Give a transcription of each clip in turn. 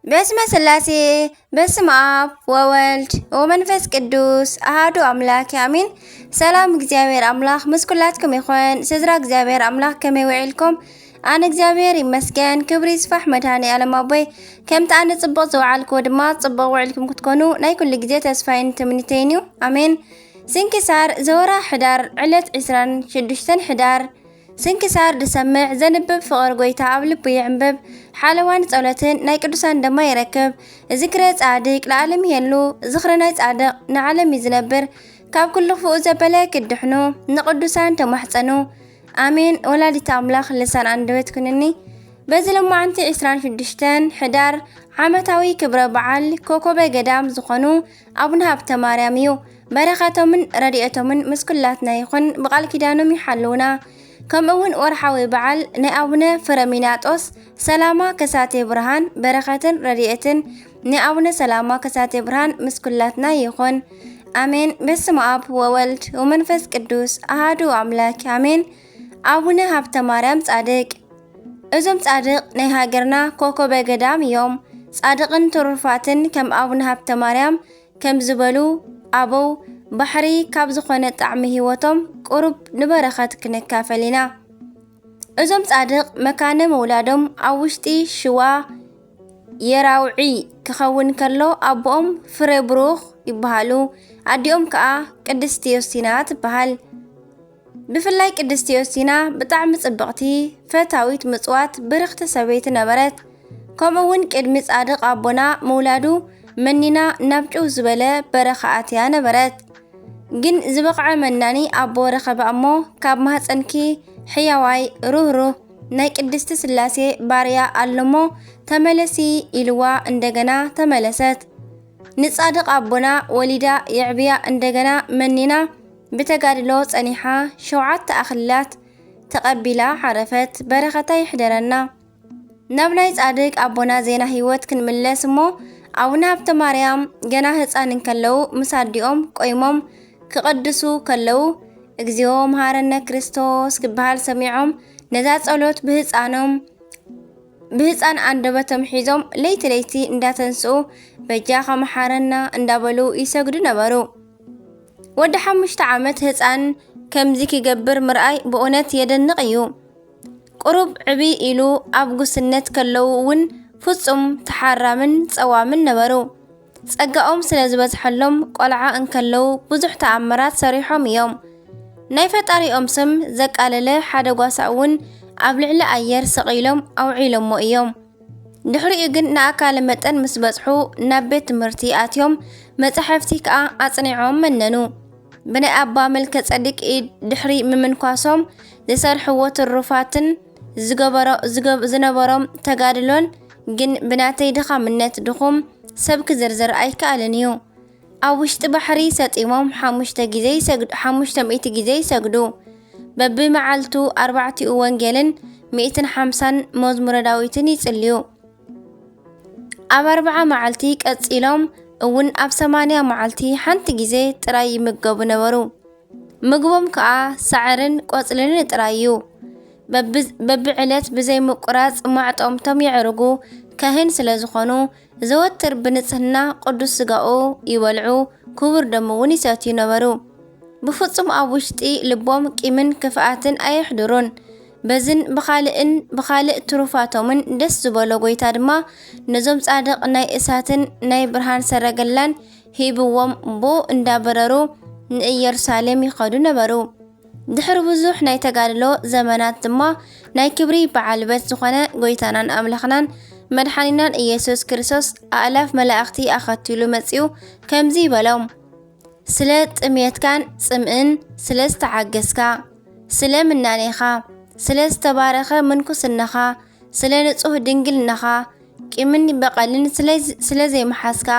በስመ ስላሴ፣ በስመ ኣብ ወወልድ ወመንፈስ ቅዱስ ኣሃዱ ኣምላክ ኣሚን። ሰላም እግዚኣብሔር ኣምላክ ምስ ኩላትኩም ይኹን። ስድራ እግዚኣብሔር ኣምላክ ከመይ ውዒልኩም? ኣነ እግዚኣብሔር ይመስገን፣ ክብሪ ይስፋሕ መድኃኔ ዓለም ኣቦይ። ከምቲ ኣነ ጽቡቕ ዝወዓልክዎ ድማ ጽቡቕ ውዒልኩም ክትኮኑ ናይ ኩሉ ግዜ ተስፋይን ትምኒተይን እዩ። ኣሜን። ስንክሳር ዘወራ ሕዳር ዕለት ዕስራን ሽዱሽተን ሕዳር። ስንክሳር ድሰምዕ ዘንብብ ፍቕር ጎይታ ኣብ ልቡ ይዕንብብ። ሓለዋን ጸሎትን ናይ ቅዱሳን ድማ ይረክብ። ዝክረ ጻድቅ ለዓለም ይሄሉ። ዝኽሪ ናይ ጻድቅ ንዓለም እዩ ዝነብር። ካብ ኩሉ ክፉኡ ዘበለ ክድሕኑ ንቅዱሳን ተማሕጸኑ። ኣሜን። ወላዲት ኣምላኽ ልሳን ኣንደበት ኩንኒ። በዚ ሎማዓንቲ ዕስራን ሽዱሽተን ሕዳር ዓመታዊ ክብረ በዓል ኮኮበ ገዳም ዝኾኑ ኣቡነ ሃብተ ማርያም እዩ። በረኸቶምን ረድኤቶምን ምስ ኩላትና ይኹን፣ ብቃል ኪዳኖም ይሓልውና። ከምኡ እውን ወርሓዊ በዓል ናይ ኣቡነ ፍረሚናጦስ ሰላማ ከሳቴ ብርሃን በረኸትን ረድኤትን ናይ ኣቡነ ሰላማ ከሳቴ ብርሃን ምስ ኩላትና ይኹን። ኣሜን። በስመ ኣብ ወወልድ ወመንፈስ ቅዱስ ኣሃዱ ኣምላክ ኣሜን። ኣቡነ ሃብተ ማርያም ጻድቅ። እዞም ጻድቅ ናይ ሃገርና ኮኮበ ገዳም እዮም። ጻድቅን ትሩፋትን ከም ኣቡነ ሃብተ ማርያም ከም ዝበሉ ኣበው ባሕሪ ካብ ዝኾነ ጣዕሚ ህይወቶም ቁሩብ ንበረኸት ክንካፈል ኢና። እዞም ጻድቅ መካነ ምውላዶም ኣብ ውሽጢ ሽዋ የራውዒ ክኸውን ከሎ ኣቦኦም ፍረ ብሩኽ ይበሃሉ። ኣዲኦም ከኣ ቅድስቲ ዮስቲና ትበሃል። ብፍላይ ቅድስቲ ዮስቲና ብጣዕሚ ጽብቕቲ፣ ፈታዊት ምጽዋት፣ ብርኽቲ ሰበይቲ ነበረት። ከምኡ እውን ቅድሚ ጻድቕ ኣቦና ምውላዱ መኒና ናብ ጭው ዝበለ በረኻ ኣትያ ነበረት። ግን ዝበቕዐ መናኒ ኣቦ ረኸባ እሞ፣ ካብ ማህጸንኪ ሕያዋይ ሩህሩህ ናይ ቅድስቲ ስላሴ ባርያ ኣሎሞ፣ ተመለሲ ኢልዋ እንደገና ተመለሰት። ንጻድቕ ኣቦና ወሊዳ የዕብያ እንደገና መኒና ብተጋድሎ ጸኒሓ ሸውዓተ ኣኽሊላት ተቐቢላ ዓረፈት። በረኸታ ይሕደረና። ናብ ናይ ጻድቅ ኣቦና ዜና ህይወት ክንምለስ እሞ፣ ኣቡነ ሃብተ ማርያም ገና ህጻን እንከለዉ ምስ ኣዲኦም ቆይሞም ክቐድሱ ከለዉ፣ "እግዚኦ መሐረነ ክርስቶስ" ክበሃል ሰሚዖም፣ ነዛ ጸሎት ብህጻኖም፣ ብህጻን ኣንደበቶም ሒዞም ለይቲ ለይቲ እንዳተንስኡ፣ "በጃኻ መሓረና" እንዳበሉ ይሰግዱ ነበሩ። ወዲ ሓሙሽተ ዓመት ህጻን ከምዚ ክገብር ምርኣይ ብእውነት የደንቕ እዩ። ቁሩብ ዕብይ ኢሉ ኣብ ጉስነት ከለዉ እውን ፍጹም ተሓራምን ጸዋምን ነበሩ። ጸጋኦም ስለ ዝበዝሐሎም ቆልዓ እንከለዉ ብዙሕ ተኣምራት ሰሪሖም እዮም። ናይ ፈጣሪኦም ስም ዘቃለለ ሓደ ጓሳ እውን ኣብ ልዕሊ ኣየር ሰቒሎም ኣውዒሎሞ እዮም። ድሕሪኡ ግን ንኣካለ መጠን ምስ በጽሑ ናብ ቤት ትምህርቲ ኣትዮም መጻሕፍቲ ከኣ ኣጽኒዖም መነኑ። ብናይ ኣባ መልከ ጸዲቅ ኢድ ድሕሪ ምምንኳሶም ዝሰርሕዎ ትሩፋትን ዝገበሮ-፣ ዝገብ-፣ ዝነበሮም ተጋድሎን ግን ብናተይ ድኻምነት ድኹም ሰብ ክዝርዝር ኣይከኣልን እዩ። ኣብ ውሽጢ ባሕሪ ሰጢሞም ሓሙሽተ ግዜ ይሰግድ-፣ ሓሙሽተ ሚእቲ ግዜ ይሰግዱ። በብመዓልቱ ኣርባዕቲኡ ወንጌልን ሚእትን ሓምሳን መዝሙረ ዳዊትን ይጽልዩ። ኣብ ኣርብዓ መዓልቲ ቀጺሎም እውን ኣብ ሰማንያ መዓልቲ ሓንቲ ግዜ ጥራይ ይምገቡ ነበሩ። ምግቦም ከኣ ሳዕርን ቆጽልን ጥራይ እዩ። በብ-፣ በብዕለት ብዘይ ምቁራጽ ማዕጠምቶም የዕርጉ። ካህን ስለ ዝኾኑ ዘወትር ብንጽህና ቅዱስ ስጋኡ ይበልዑ፣ ክቡር ደሙ እውን ይሰትዩ ነበሩ። ብፍጹም ኣብ ውሽጢ ልቦም ቂምን ክፍኣትን ኣየሕድሩን። በዝን ብኻልእን ብኻልእ ትሩፋቶምን ደስ ዝበሎ ጎይታ ድማ ነዞም ጻድቕ ናይ እሳትን ናይ ብርሃን ሰረገላን ሂብዎም ብኡ እንዳበረሩ ንኢየሩሳሌም ይኸዱ ነበሩ። ድሕሪ ብዙሕ ናይ ተጋድሎ ዘመናት ድማ ናይ ክብሪ በዓል ቤት ዝኾነ ጎይታናን ኣምላኽናን መድሓኒናን ኢየሱስ ክርስቶስ ኣእላፍ መላእኽቲ ኣኸቲሉ መጺኡ ከምዚ ይበሎም፣ "ስለ ጥምየትካን ጽምእን ስለ ዝተዓገስካ፣ ስለ ምናኔኻ፣ ስለ ዝተባረኸ ምንኩስናኻ፣ ስለ ንጹህ ድንግልናኻ፣ ቂምን በቐልን ስለ፣ ስለ ዘይመሓዝካ፣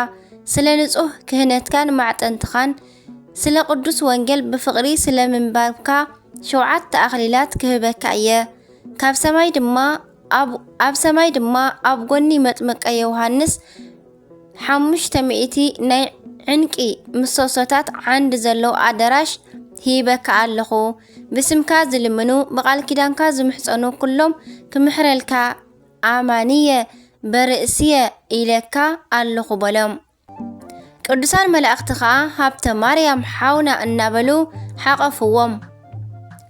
ስለ ንጹህ ክህነትካን ማዕጠንትኻን፣ ስለ ቅዱስ ወንጌል ብፍቕሪ ስለ ምንባብካ፣ ሸውዓተ ኣኽሊላት ክህበካ እየ። ካብ ሰማይ ድማ፣ ኣብ፣ ኣብ ሰማይ ድማ ኣብ ጎኒ መጥምቀ ዮሃንስ ሓሙሽተ ሚእቲ ናይ ዕንቂ ምሰሶታት ዓንዲ ዘለዎ ኣዳራሽ ሂበካ ኣለኹ። ብስምካ ዝልምኑ፣ ብቓል ኪዳንካ ዝምሕጸኑ ኩሎም ክምሕረልካ ኣማኒ እየ። በርእስየ ኢለካ ኣለኹ በሎም። ቅዱሳን መላእኽቲ ኸኣ ሃብተ ማርያም ሓውና እናበሉ ሓቐፍዎም።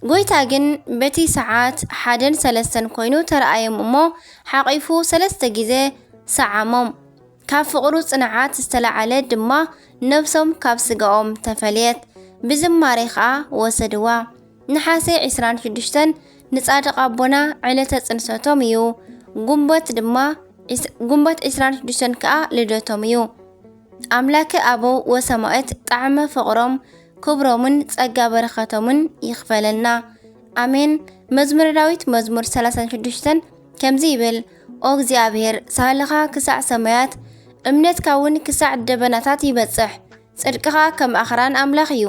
ጎይታ ግን በቲ ሰዓት ሓደን ሰለስተን ኮይኑ ተረኣዮም እሞ ሓቒፉ ሰለስተ ግዜ ሰዓሞም። ካብ ፍቕሩ ጽንዓት ዝተላዓለ ድማ ነብሶም ካብ ስጋኦም ተፈልየት። ብዝማሬ ኸኣ ወሰድዋ። ነሓሴ ዕስራን ሽዱሽተን ንጻድቕ ኣቦና ዕለተ ጽንሰቶም እዩ። ጉንበት ድማ ዕስ- ጉንበት ዕስራን ሽዱሽተን ከኣ ልደቶም እዩ። ኣምላከ ኣበው ወሰማእት ጣዕመ ፍቕሮም ክብሮምን ጸጋ በረኸቶምን ይኽፈለልና። ኣሜን። መዝሙረ ዳዊት መዝሙር ሰላሳን ሽዱሽተን ከምዚ ይብል፣ ኦ እግዚኣብሔር ሳህልኻ ክሳዕ ሰማያት፣ እምነትካ እውን ክሳዕ ደበናታት ይበጽሕ። ጽድቅኻ ከም ኣኽራን ኣምላኽ እዩ፣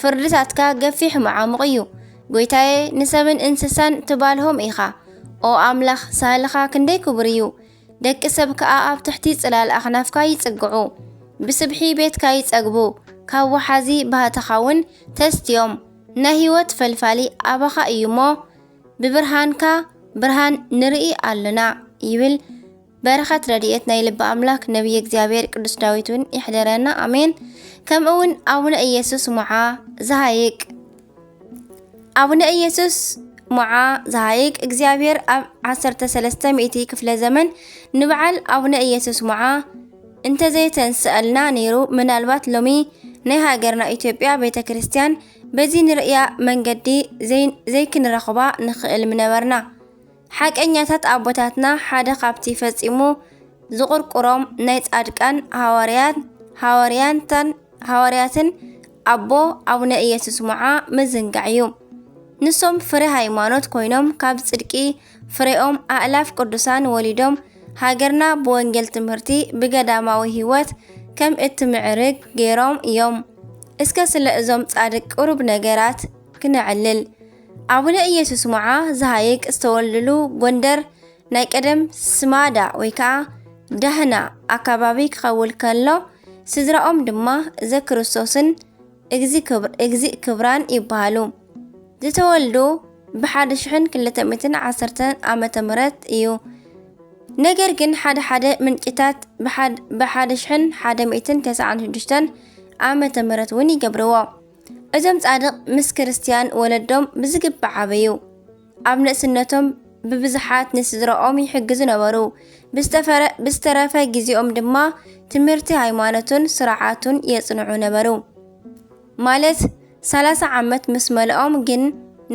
ፍርድታትካ ገፊሕ መዓሙቕ እዩ። ጎይታየ ንሰብን እንስሳን ትባልሆም ኢኻ። ኦ ኣምላኽ ሳህልኻ ክንደይ ክቡር እዩ። ደቂ ሰብ ከኣ ኣብ ትሕቲ ጽላል ኣኽናፍካ ይጽግዑ። ብስብሒ ቤትካ ይጸግቡ፣ ካብ ወሓዚ ባህታኻ እውን ተስትዮም። ናይ ህይወት ፈልፋሊ ኣባኻ እዩ እሞ ብብርሃንካ ብርሃን ንርኢ ኣሎና ይብል። በረኸት ረድኤት ናይ ልቢ ኣምላኽ ነቢይ እግዚኣብሔር ቅዱስ ዳዊት እውን ይሕደረና። ኣሜን። ከምኡ እውን ኣቡነ ኢየሱስ ሞዓ ዝሃይቅ ኣቡነ ኢየሱስ ሞዓ ዝሃይቅ እግዚኣብሔር ኣብ ዓሰርተ ሰለስተ ሚእቲ ክፍለ ዘመን ንበዓል ኣቡነ ኢየሱስ ሞዓ እንተዘይተንስአልና ነይሩ፣ ምናልባት ሎሚ ናይ ሃገርና ኢትዮጵያ ቤተ ክርስቲያን በዚ ንርእያ መንገዲ ዘይ- ዘይክንረኽባ ንኽእል ምነበርና። ሓቀኛታት ኣቦታትና ሓደ ካብቲ ፈጺሙ ዝቕርቁሮም ናይ ጻድቃን ሃዋርያን ሃዋርያንታን ሃዋርያትን ኣቦ ኣቡነ ኢየሱስ ሞዓ ምዝንጋዕ እዩ። ንሶም ፍረ ሃይማኖት ኮይኖም ካብ ጽድቂ ፍሬኦም ኣእላፍ ቅዱሳን ወሊዶም ሃገርና ብወንጌል ትምህርቲ ብገዳማዊ ህይወት ከም እትምዕርግ ገይሮም እዮም። እስከ ስለ እዞም ጻድቅ ቅሩብ ነገራት ክነዕልል። ኣቡነ ኢየሱስ ሞዓ ዝሃይቅ ዝተወልድሉ ጎንደር ናይ ቀደም ስማዳ ወይ ከዓ ዳህና ኣካባቢ ክኸውን ከሎ ስድራኦም ድማ ዘክርስቶስን እግዚእ ክብራን ይበሃሉ። ዝተወልዱ ብሓደ ሽሕን ክልተ ሚእትን ዓሰርተን ዓመተ ምህረት እዩ። ነገር ግን ሓደ ሓደ ምንጭታት ብሓደ ሽሕን ሓደ ሚእትን ተስዓን ሽዱሽተን ዓመተ ምህረት እውን ይገብርዎ። እዞም ጻድቕ ምስ ክርስትያን ወለዶም ብዝግባእ ዓበዩ። ኣብ ንእስነቶም ብብዝሓት ንስድራኦም ይሕግዙ ነበሩ። ብዝተረፈ ግዜኦም ድማ ትምህርቲ ሃይማኖቱን ስርዓቱን የጽንዑ ነበሩ። ማለት ሰላሳ ዓመት ምስ መልኦም ግን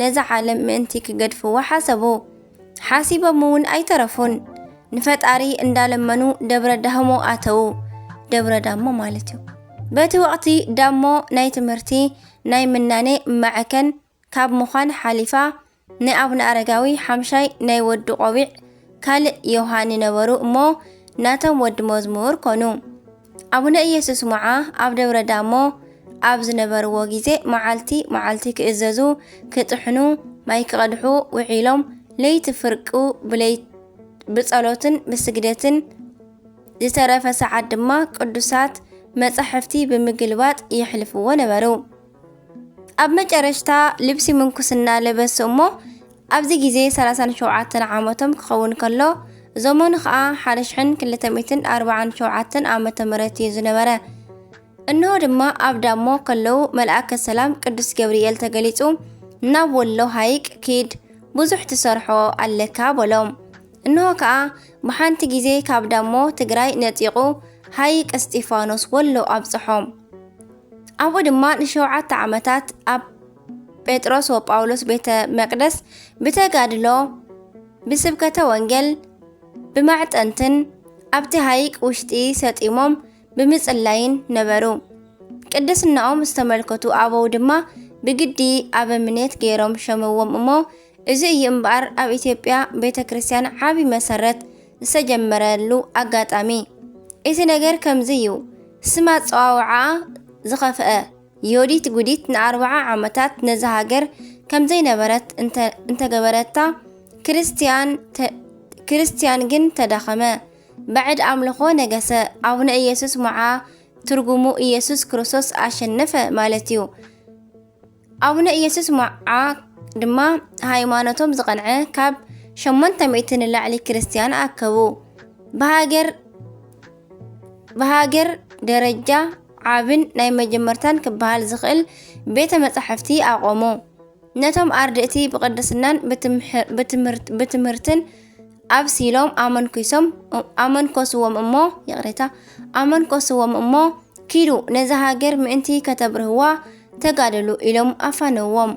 ነዛ ዓለም ምእንቲ ክገድፍዋ ሓሰቡ። ሓሲቦም እውን ኣይተረፉን። ንፈጣሪ እንዳለመኑ ደብረ ዳህሞ ኣተዉ። ደብረ ዳሞ ማለት እዩ። በቲ ወቕቲ ዳሞ ናይ ትምህርቲ ናይ ምናኔ ማዕከን ካብ ምዃን ሓሊፋ ናይ ኣቡነ ኣረጋዊ ሓምሻይ ናይ ወዲ ቆቢዕ ካልእ ዮሃኒ ነበሩ እሞ ናቶም ወዲ መዝሙር ኮኑ። ኣቡነ ኢየሱስ ሞዓ ኣብ ደብረ ዳሞ ኣብ ዝነበርዎ ግዜ መዓልቲ መዓልቲ ክእዘዙ፣ ክጥሕኑ፣ ማይ ክቐድሑ ውዒሎም ለይቲ ፍርቁ ብለይ- ብጸሎትን ብስግደትን ዝተረፈ ሰዓት ድማ ቅዱሳት መጻሕፍቲ ብምግልባጥ የሕልፍዎ ነበሩ። ኣብ መጨረሽታ ልብሲ ምንኩስና ለበሱ እሞ ኣብዚ ግዜ ሰላሳን ሸውዓተን ዓመቶም ክኸውን ከሎ ዘመኑ ኸኣ ሓደ ሽሕን ክልተ ሚእትን ኣርባዓን ሸውዓተን ዓመተ ምህረት እዩ ዝነበረ። እንሆ ድማ ኣብ ዳሞ ከለዉ መልኣከ ሰላም ቅዱስ ገብርኤል ተገሊጹ ናብ ወሎ ሃይቅ ኪድ ብዙሕ ትሰርሖ ኣለካ በሎም። እንሆ ከኣ ብሓንቲ ግዜ ካብ ዳሞ ትግራይ ነጢቑ ሃይቅ እስጢፋኖስ ወሎ ኣብጽሖም። ኣብኡ ድማ ንሸውዓተ ዓመታት ኣብ ጴጥሮስ ወጳውሎስ ቤተ መቅደስ ብተጋድሎ ብስብከተ ወንጌል ብማዕጠንትን ኣብቲ ሃይቅ ውሽጢ ሰጢሞም ብምጽላይን ነበሩ። ቅድስናኦም ዝተመልከቱ ኣበው ድማ ብግዲ ኣበምኔት ገይሮም ሸምዎም እሞ እዚ እዩ እምበኣር ኣብ ኢትዮጵያ ቤተ ክርስቲያን ዓቢ መሰረት ዝተጀመረሉ ኣጋጣሚ። እቲ ነገር ከምዚ እዩ። ስም ኣጸዋውዓኣ ዝኸፍአ ዮዲት ጉዲት ንኣርብዓ ዓመታት ነዛ ሃገር ከምዘይነበረት እንተ- እንተገበረታ ክርስቲያን ተ- ክርስቲያን ግን ተዳኸመ። ባዕድ ኣምልኾ ነገሰ። ኣቡነ ኢየሱስ ሞዓ ትርጉሙ ኢየሱስ ክርስቶስ ኣሸነፈ ማለት እዩ። ኣቡነ ኢየሱስ ሞዓ ድማ ሃይማኖቶም ዝቐንዐ ካብ ሸሞንተ ሚእቲ ንላዕሊ ክርስቲያን ኣከቡ። ብሃገር ብሃገር ደረጃ ዓብን ናይ መጀመርታን ክበሃል ዝኽእል ቤተ መጻሕፍቲ ኣቖሙ። ነቶም ኣርድእቲ ብቕድስናን ብትምህር- ብትምህርት- ብትምህርትን ኣብሲሎም ኣመንኪሶም ኣመንኮስዎም እሞ ይቕሬታ ኣመንኮስዎም እሞ፣ ኪዱ ነዛ ሃገር ምእንቲ ከተብርህዋ ተጋደሉ ኢሎም ኣፋነዎም።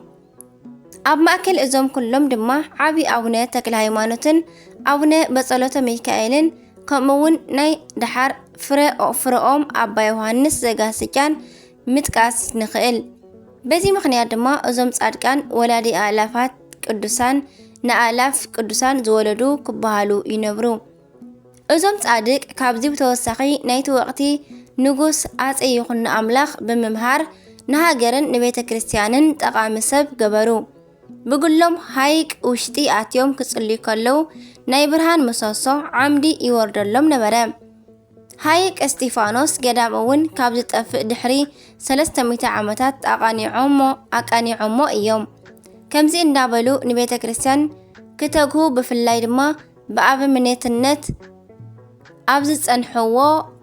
ኣብ ማእከል እዞም ኩሎም ድማ ዓቢ ኣቡነ ተክለ ሃይማኖትን ኣቡነ በጸሎተ ሚካኤልን፣ ከምኡ እውን ናይ ደሓር ፍረ ፍረኦም ኣባ ዮሃንስ ዘጋስጫን ምጥቃስ ንኽእል። በዚ ምኽንያት ድማ እዞም ጻድቃን ወላዲ ኣእላፋት ቅዱሳን ንኣእላፍ ቅዱሳን ዝወለዱ ክበሃሉ ይነብሩ። እዞም ጻድቅ ካብዚ ብተወሳኺ ናይቲ ወቕቲ ንጉስ ኣጼ ይኹኖ ኣምላኽ ብምምሃር ንሃገርን ንቤተ ክርስቲያንን ጠቓሚ ሰብ ገበሩ። ብግሎም ሃይቅ ውሽጢ ኣትዮም ክጽልዩ ከለዉ ናይ ብርሃን ምሰሶ ዓምዲ ይወርደሎም ነበረ። ሃይቅ እስጢፋኖስ ገዳም እውን ካብ ዝጠፍእ ድሕሪ ሰለስተ ሚእቲ ዓመታት ኣቃኒዖሞ ኣቃኒዖሞ እዮም። ከምዚ እንዳበሉ ንቤተ ክርስቲያን ክተግሁ ብፍላይ ድማ ብኣበምኔትነት ኣብ ዝጸንሕዎ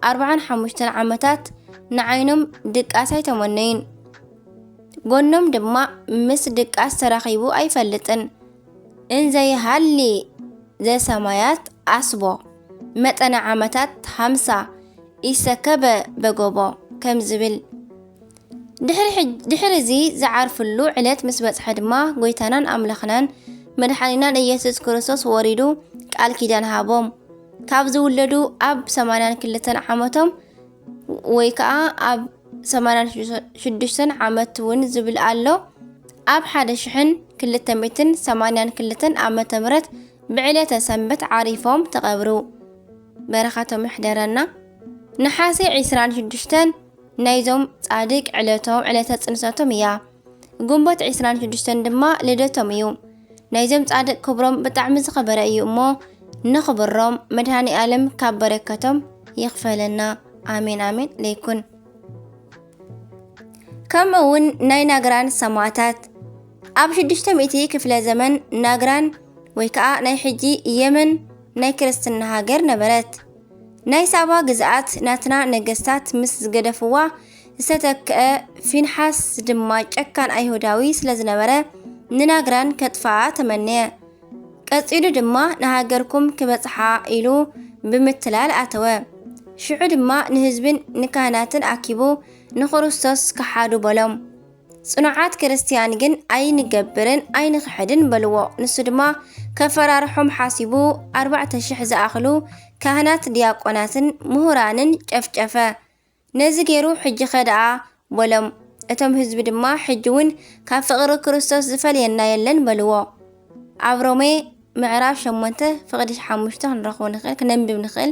ኣርባዓን ሓሙሽተን ዓመታት ንዓይኖም ድቃስ ኣይተመነዩን። ጎኖም ድማ ምስ ድቃስ ተራኺቡ ኣይፈልጥን። እንዘይሃሊ ዘሰማያት ኣስቦ መጠነ ዓመታት ሃምሳ ኢሰከበ በጎቦ ከም ዝብል ድሕሪ ሕጅ- ድሕሪ እዚ ዝዓርፍሉ ዕለት ምስ በጽሐ ድማ ጎይታናን ኣምላኽናን መድሓኒናን ኢየሱስ ክርስቶስ ወሪዱ ቃል ኪዳን ሃቦም። ካብ ዝውለዱ ኣብ ሰማንያን ክልተን ዓመቶም ወይ ከዓ ኣብ ሰማንያን ሽዱሽተን ዓመት እውን ዝብል ኣሎ። ኣብ ሓደ ሽሕን ክልተ ሚእትን ሰማንያን ክልተን ዓመተ ምህረት ብዕለተ ሰንበት ዓሪፎም ተቐብሩ። በረኸቶም ይሕደረና። ነሓሴ ዕስራን ሽዱሽተን ናይዞም ጻድቅ ዕለቶም ዕለተ ጽንሰቶም እያ። ግንቦት ዕስራን ሽዱሽተን ድማ ልደቶም እዩ። ናይዞም ጻድቅ ክብሮም ብጣዕሚ ዝኸበረ እዩ እሞ ንኽብሮም መድሃኒ ኣለም ካብ በረከቶም ይኽፈለና። ኣሜን ኣሜን ለይኩን። ከምኡ እውን ናይ ናግራን ሰማእታት ኣብ ሽዱሽተ ሚእቲ ክፍለ ዘመን ናግራን ወይ ከዓ ናይ ሕጂ የመን ናይ ክርስትና ሃገር ነበረት። ናይ ሳባ ግዝኣት ናትና ነገስታት ምስ ዝገደፍዋ ዝተተክአ ፊንሓስ ድማ ጨካን ኣይሁዳዊ ስለ ዝነበረ ንናግራን ከጥፍኣ ተመነየ። ቀጺሉ ድማ ንሃገርኩም ክበጽሓ ኢሉ ብምትላል ኣተወ። ሽዑ ድማ ንህዝብን ንካህናትን ኣኪቡ ንክርስቶስ ክሓዱ በሎም። ጽኑዓት ክርስትያን ግን ኣይንገብርን ኣይንኽሕድን በልዎ። ንሱ ድማ ከፈራርሖም ሓሲቡ ኣርባዕተ ሽሕ ዝኣኽሉ ካህናት ዲያቆናትን ምሁራንን ጨፍጨፈ። ነዚ ገይሩ ሕጂኸ ደኣ በሎም። እቶም ህዝቢ ድማ ሕጂ እውን ካብ ፍቕሪ ክርስቶስ ዝፈልየና የለን በልዎ። ኣብ ሮሜ ምዕራፍ ሸሞንተ ፍቕዲ ሓሙሽተ ክንረኽቦ ንኽእል ክነንብብ ንኽእል።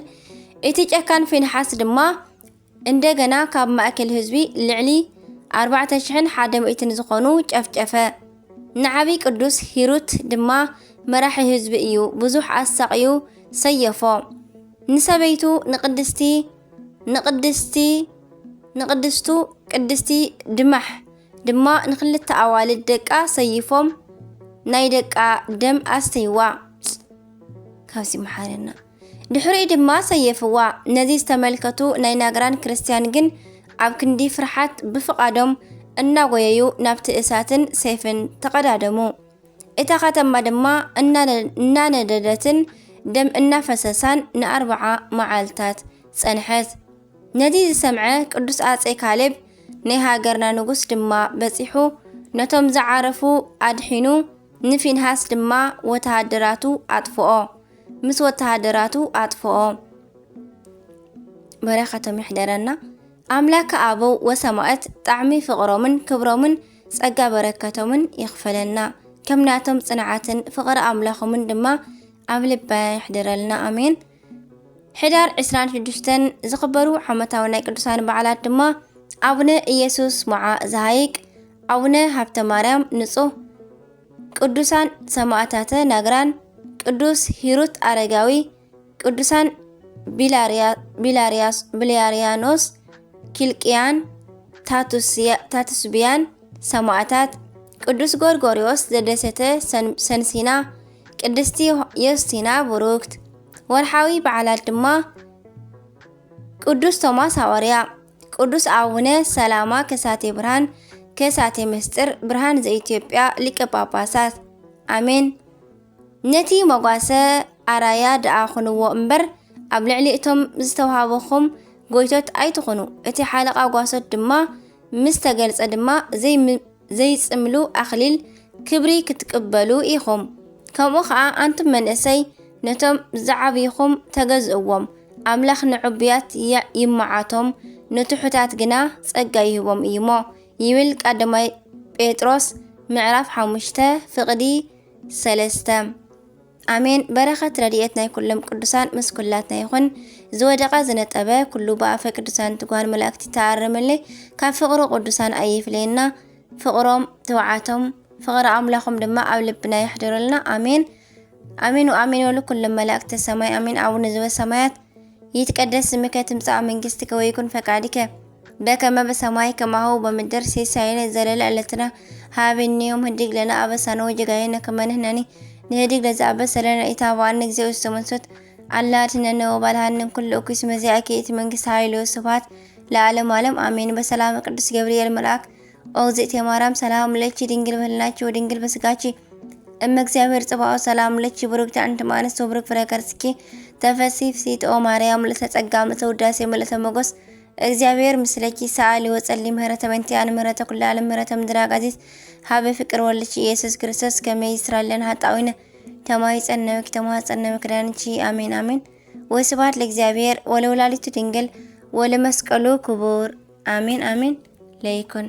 እቲ ጨካን ፊንሓስ ድማ እንደገና ካብ ማእከል ህዝቢ ልዕሊ ኣርባዕተ ሽሕን ሓደ ሚእትን ዝኾኑ ጨፍጨፈ። ንዓቢ ቅዱስ ሂሩት ድማ መራሒ ህዝቢ እዩ ብዙሕ ኣሳቕዩ ሰየፎ። ንሰበይቱ ንቅድስቲ ንቅድስቲ ንቅድስቱ ቅድስቲ ድማሕ ድማ ንክልተ ኣዋልድ ደቃ ሰይፎም ናይ ደቃ ደም ኣስተይዋ። ካብዚ መሓረና ድሕሪኡ ድማ ሰየፍዋ። ነዚ ዝተመልከቱ ናይ ናግራን ክርስትያን ግን ኣብ ክንዲ ፍርሓት ብፍቓዶም እናጎየዩ ናብቲ እሳትን ሰይፍን ተቐዳደሙ። እታ ከተማ ድማ እናነ- እናነደደትን ደም እናፈሰሳን ንኣርብዓ መዓልታት ጸንሐት። ነዚ ዝሰምዐ ቅዱስ ኣጼ ካሌብ ናይ ሃገርና ንጉስ ድማ በጺሑ ነቶም ዝዓረፉ ኣድሒኑ ንፊንሃስ ድማ ወተሃደራቱ ኣጥፍኦ ምስ ወተሃደራቱ ኣጥፍኦ። በረኸቶም ይሕደረና። ኣምላከ ኣበው ወሰማእት ጣዕሚ ፍቕሮምን ክብሮምን ጸጋ በረከቶምን ይኽፈለና። ከም ናቶም ጽንዓትን ፍቕሪ ኣምላኾምን ድማ ኣብ ልብና ይሕደረልና። ኣሜን። ሕዳር ዕስራን ሽዱሽተን ዝኽበሩ ዓመታዊ ናይ ቅዱሳን በዓላት ድማ ኣቡነ ኢየሱስ ሞዓ ዘሃይቅ፣ ኣቡነ ሃብተ ማርያም ንጹህ፣ ቅዱሳን ሰማእታተ ናግራን፣ ቅዱስ ሂሩት ኣረጋዊ፣ ቅዱሳን ቢላርያ- ቢላርያስ- ቢላርያኖስ፣ ኪልቅያን ታቱስያ- ታቱስቢያን ሰማእታት፣ ቅዱስ ጎርጎርዮስ ዘደሴተ ሰን- ሰንሲና፣ ቅድስቲ ዮስቲና ብሩክት፣ ወርሓዊ በዓላት ድማ ቅዱስ ቶማስ ሃዋርያ፣ ቅዱስ ኣቡነ ሰላማ ከሳቴ ብርሃን፣ ከሳቴ ምስጢር፣ ብርሃን ዘኢትዮጵያ ሊቀ ጳጳሳት። ኣሜን። ነቲ መጓሰ ኣራያ ደኣ ኩንዎ እምበር፣ ኣብ ልዕሊ እቶም ዝተዋህበኹም ጎይቶት ኣይትኹኑ። እቲ ሓለቓ ጓሶት ድማ ምስ ተገልጸ ድማ ዘይም-፣ ዘይጽምሉ ኣኽሊል ክብሪ ክትቅበሉ ኢኹም። ከምኡ ኸኣ ኣንቱም መንእሰይ ነቶም ዝዓብይኹም ተገዝእዎም። ኣምላኽ ንዕቡያት ይ-፣ ይመዓቶም፣ ንትሑታት ግና ጸጋ ይህቦም እዩሞ ይብል ቀዳማይ ጴጥሮስ ምዕራፍ ሓሙሽተ ፍቕዲ ሰለስተ። ኣሜን። በረኸት ረድኤት ናይ ኩሎም ቅዱሳን ምስ ኩላትና ይኹን። ዝወደቐ ዝነጠበ ኩሉ ብኣፈ ቅዱሳን ትጓን መላእክቲ ተኣረመለይ። ካብ ፍቕሩ ቅዱሳን ኣይፍለየና። ፍቕሮም ትብዓቶም ፍቕሪ ኣምላኾም ድማ ኣብ ልብና ይሕደረልና። ኣሜን። ኣሜን ወኣሜን ወሉ ኩሎም መላእክተ ሰማይ ኣሜን። ኣቡነ ዘበሰማያት ይትቀደስ ስምከ ትምጻእ መንግስትከ ወይኩን ፈቃድከ በከመ በሰማይ ከማሁ በምድር። ሲሳየነ ዘለለ ዕለትነ ሀበነ ዮም ህድግ ለነ አበሳነ ወጌጋየነ ከመ ንሕነኒ ንህድግ ለዘአበሰ ለነ። ኢታብአነ እግዚኦ ውስተ መንሱት አላ አድኅነነ ወባልሐነ እምኩሉ እኩይ። እስመ ዚአከ ይእቲ መንግስት ኃይል ወስብሐት ለዓለመ ዓለም አሜን። በሰላመ ቅዱስ ገብርኤል መልአክ ኦግዝእቴ ማርያም ሰላም ለኪ ድንግል በህልናኪ ወድንግል በስጋኪ እመ እግዚአብሔር ጽባኦት ሰላም ለኪ ብሩክቲ አንቲ እም አንስት ወብሩክ ፍሬ ከርስኪ ተፈሲ ፍሲት ኦ ማርያም ምልእተ ጸጋ ምልእተ ውዳሴ ምልእተ ሞገስ እግዚአብሔር ምስለኪ ሰአሊ ወጸሊ ምህረተ በንቲያን ምህረተ ኩላ ዓለም ምህረተ ምድር አጋዚት ሀበ ፍቅር ወልድኪ ኢየሱስ ክርስቶስ ከመ ይስራለን ሀጣዊነ ተማይጸነውኪ ተማጸነው ክዳንቺ አሜን አሜን። ወስብሐት ለእግዚአብሔር ወለወላዲቱ ድንግል ወለመስቀሉ ክቡር አሜን አሜን። ለይኩን